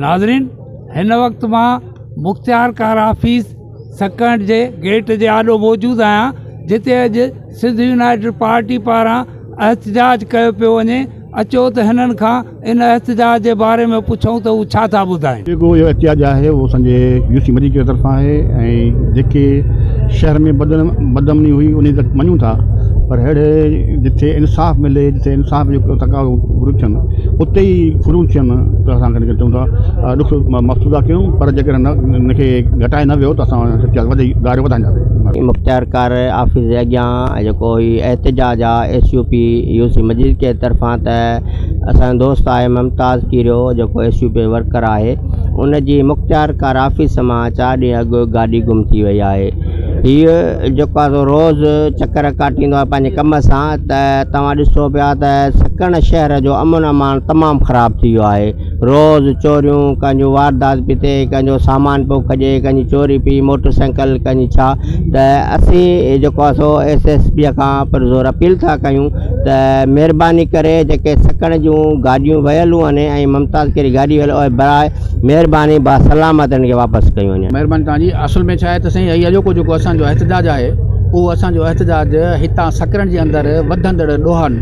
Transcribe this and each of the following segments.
ناظرين هن وقت مان مختيارڪار آفيس سڪرنڊ جي گيٽ جي آڏو موجود آهيان جتي اڄ سنڌ يونائيٽيڊ پارٽي پاران احتجاج ڪيو پيو وڃي اچو ته هنن کان ان احتجاج جي باري ۾ پڇون ته هو ڇا ٿا ٻڌائين. جيڪو اهو احتجاج آهي اهو اسان جي يو سي مجيد جي طرفان آهي ۽ جيڪي شهر ۾ بدامني هئي انهي ته مڃون ٿا پر اهڙي جتي انصاف ملي جتي انصاف جو تقاضو پورو ٿين اتي ئي ڦرون ٿين ته اسان کي چئون ٿا ڏک محسوس ٿا ڪيون پر جيڪڏهن نه ان کي گهٽائي نه ويو ته اسان احتجاج وڌي دائرو وڌائينداسين. مختيارڪار آفيس جي اڳيان جيڪو هي احتجاج آ S U P U C Majeed ڪي طرفان ته اسان جو دوست آهي ممتاز ڪيريو جيڪو ايس يو پي ورڪر آهي ان جي مختيارڪار آفيس مان چار ڏينهن اڳ گاڏي گم ٿي وئي آهي هي جيڪو آهي سو روز چڪر ڪاٽيندو آهي پنهنجي ڪم سان ته توهان ڏسو پيا ته سڪرنڊ شهر جو امن امان تمام خراب ٿي ويو آهي روز چوريون ڪنهن جو واردات پئي ٿئي ڪنهن جو سامان پيو کڄي ڪنهن جي چوري پئي موٽر سائيڪل ڪنهن جي ڇا ته اسين جيڪو آهي سو ايس ايس پي کان پرزور اپيل ٿا ڪيون ته مهرباني ڪري جيڪي سڪڻ جون گاڏيون ويل هئن ۽ ممتاز ڪيري گاڏي ويل اهي براء مهرباني با سلامت انهن کي واپس ڪيون وڃن. مهرباني توهان جي اصل ۾ ڇا آهي ته سائين هي اڄوڪو جيڪو اسان جو احتجاج آهي اهو اسان جو احتجاج هتان سڪرنڊ جي اندر وڌندڙ ڏوهن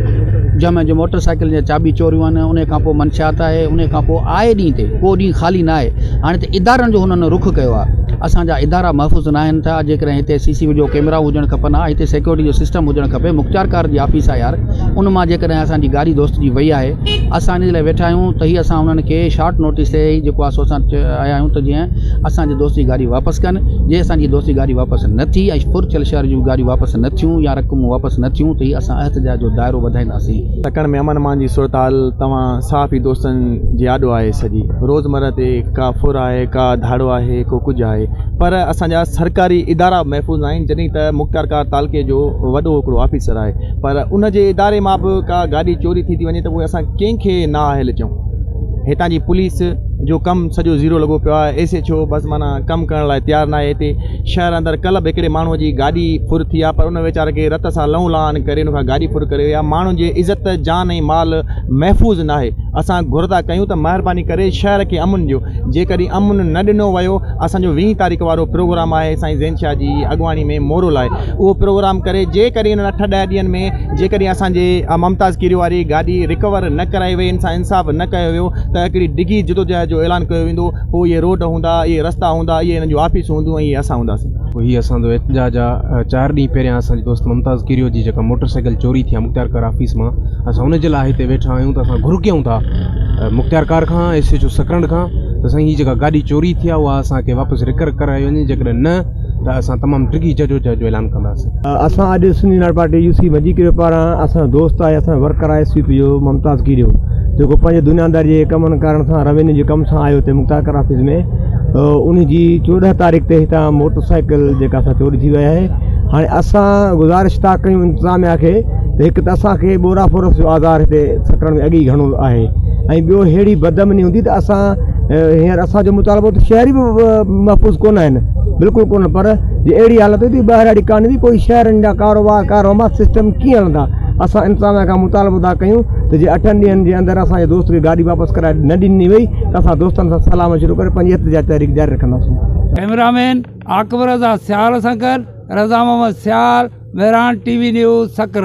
جنهن ۾ جو موٽر سائيڪل جا چاٻي چوريون آهن ان کان پوء منشيات آهي ان کان پوء آئي ڏينهن تي ڪو ڏينهن خالي نه آهي هاڻي ته ادارن جو هنن رخ ڪيو آهي اسان جا ادارا محفوظ نه آهن ٿا جيڪڏهن هتي سي سي وي جو ڪيمرا هجڻ کپن ها هتي سيڪيورٽي جو سسٽم هجڻ کپي مختيارڪار جي آفيس آهي يار ان مان جيڪڏهن اسان جي گاڏي دوست جي وئي آهي اسان ان جي لاء ويٺا آهيون ته هي اسان انهن کي شارٽ نوٽيس تي ئي جيڪو آهي سو اسان آيا آهيون ته جيئن اسان جي دوست جي گاڏي واپس ڪن جي اسان جي دوست جي گاڏي واپس نه ٿي ۽ ڦر ٿيل شهر جون گاڏيون واپس نه ٿيون يا رقمون واپس نه ٿيون ته هي اسان احتجاج جو دائرو وڌائينداسين. سڪڻ ۾ امن امان جي صورتحال توهان صحافي دوستن جي آڏو آهي سڄي روزمره تي ڪا ڦر آهي ڪا ڌاڙو آهي ڪو ڪجهه آهي پر اسان جا سرڪاري ادارا محفوظ ناهن جڏهن ته مختيارڪار تعلقي جو وڏو هڪڙو آفيسر آهي پر ان جي اداري مان به ڪا گاڏي چوري ٿي ٿي وڃي ته پوء اسان ڪنهن کي نااهل چئون هتان جي پوليس جو ڪم سڄو زيرو لڳو پيو آهي ايس ايڇ او بس معنيٰ ڪم ڪرڻ لاء تيار ناهي هتي شهر اندر ڪلهه به هڪڙي ماڻهو جي گاڏي ڦر ٿي آهي پر ان ويچاري کي رت سان لئون لهان ڪري ان کان گاڏي ڦر ڪري ويا ماڻهن جي عزت جان ۽ مال محفوظ ناهي اسان گهر ٿا ڪيون ته مهرباني ڪري شهر کي امن ڏيو جيڪڏهن امن نه ڏنو ويو اسان جو ويهين تاريخ وارو پروگرام آهي سائين زين شاهه جي اڳواڻي ۾ مورو لاء اهو پروگرام ڪري جيڪڏهن انهن اٺ ڏهه ڏينهن ۾ جيڪڏهن اسان جي ممتاز ڪيريو واري گاڏي رڪور نه ڪرائي وئي ان سان انصاف نه ڪيو ويو ته هڪڙي ڊگهي جدوجهد جو اعلان ڪيو ويندو پوء اهي روڊ هوندا اهي رستا هوندا اهي انهن جون آفيسون هونديون ۽ اهي اسان هونداسين. هي اسان جو احتجاج آ چار ڏينهن پهريان اسان جي دوست ممتاز ڪيريو جي جيڪا موٽر سائيڪل چوري ٿي آ مختيار ڪار آفيس مان اسان ان جي لاء هتي ويٺا آهيون ته اسان گهر ڪيون ٿا مختيار ڪار کان ايس ايڇ او سڪرنڊ کان ته سائين هي جيڪا گاڏي چوري ٿي آ اها اسان کي واپس رڪور ڪرائي وڃي جيڪڏهن نه ته اسان تمام ڊگهي جدوجهد جو اعلان ڪنداسين. اسان اڄ Sindh United Party U C Majeed Kerio پاران اسان جو دوست آهي اسان جو ورڪر آهي ايس يو پي جو ممتاز ڪيريو جيڪو پنهنجي دنياداري جي ڪمن ڪارن سان روينيو جي ڪم سان آيو هتي مختيارڪار آفيس ۾ ان جي 14 تاريخ تي هتان موٽر سائيڪل جيڪا سا چوري ٿي وئي آهي هاڻي اسان گذارش ٿا ڪيون انتظاميا کي ته هڪ ته اسان کي ٻورا ڦورس جو آزار هتي سڪرنڊ ۾ اڳ ئي گهڻو آهي ۽ ٻيو ههڙي بدامني هوندي ته اسان هينئر اسان جو مطالبو ته شهري به محفوظ ڪونه آهن بلڪل ڪونه پر جي اهڙي حالت هئي ته ٻهراڙي ڪانه هوندي پوء شهرن جا ڪاروبار ڪاروهنوار سسٽم ڪيئن هلندا اسان انتظاميا کان مطالبو ٿا ڪيون ته جي اٺن ڏينهن جي اندر اسان جي دوست کي گاڏي واپس ڪرائي نه ڏني وئي ته اسان دوستن سان صلاح مشورو ڪري پنهنجي احتجاج تحريڪ جاري رکنداسون. ڪئميرا مين عاقب رضا سيال سان گڏ Raza Muhammad Sial, Mehran T V news, Sakrand.